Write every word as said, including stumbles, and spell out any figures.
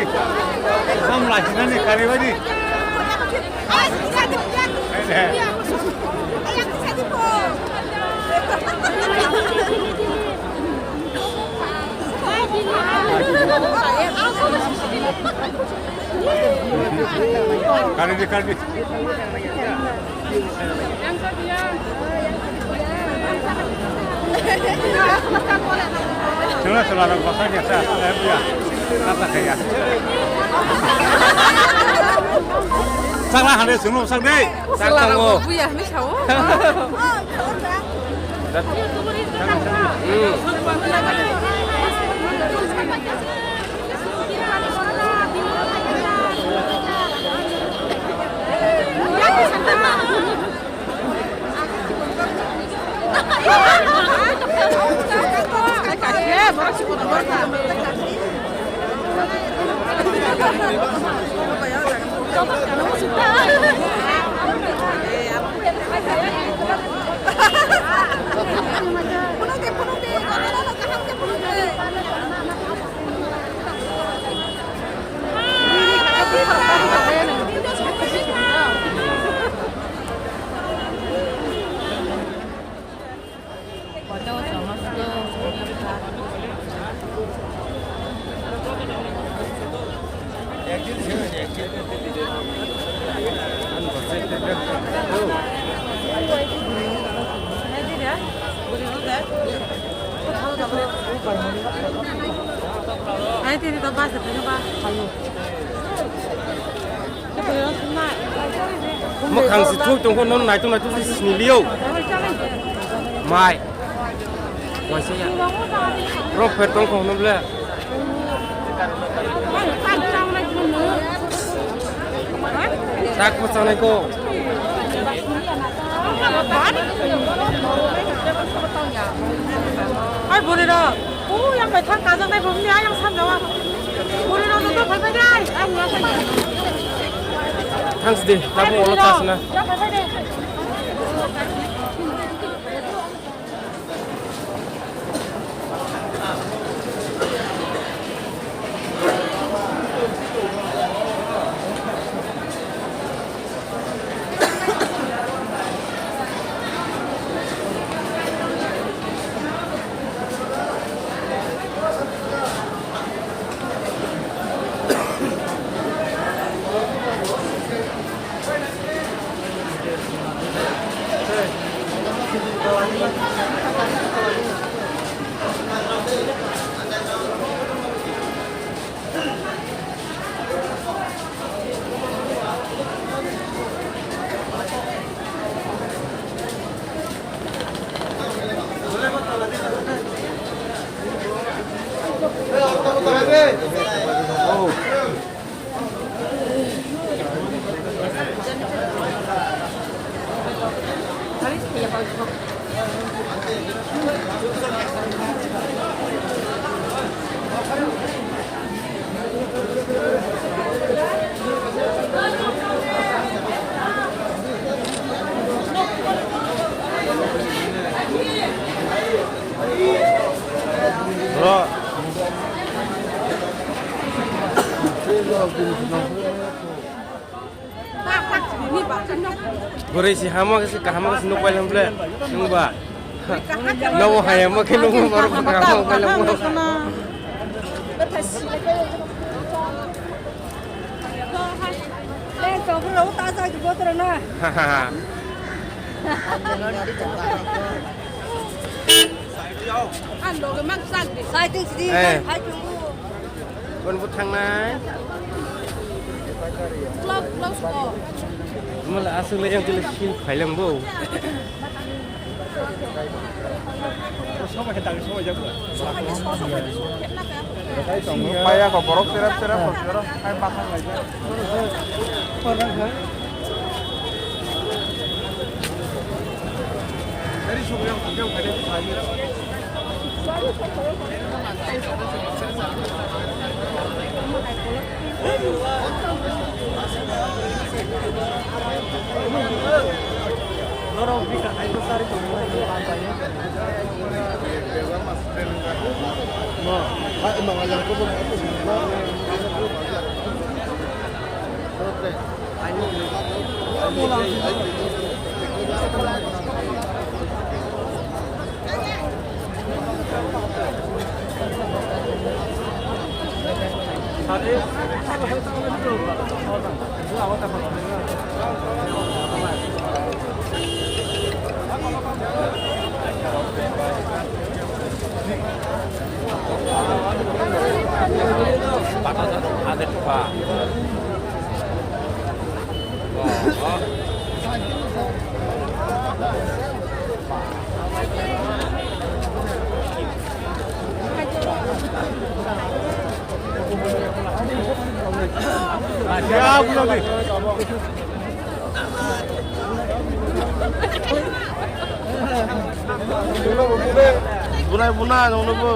Sam lachina ni kari bari. Kari di, kari di. Chwla chwla rok bwsai ya sa, eh, ya. Kata kaya. Chakla hande sunu sak de. Chak tongo. Buya ni sao. Hmm. Ai, tini to bus de phai ba. Mwkhang se thuk tongkho, non naitok naitok se sini liyo. Mai. Waisa ya. Rok pher tongkho hwnwi ble. Tak mo chanai ko. Ai bwrwi rok. O yang bai thang kajak nai bwrwi ni ayang sam jawa. Bwrwi rok no to phai phai dai. Ai ya phai. Thanks de. Tabuk ulo chasna. Ya phai phai dai. Bwrwi si hamo khe se kaham khe se nuk pailem ble, nwng ba? Nobo hayamo khe nuk ba, borok kaham pailem bo. Ang loge mang sak de. Sai ting sidi, eh. Hai tung. Kon bu thangnai? Close, close ko. Mala aswk le yang tile sil phailang bo. Paya ko borok serap serap ko serap hai bakang lai. Bunai, bunai, nungno bo.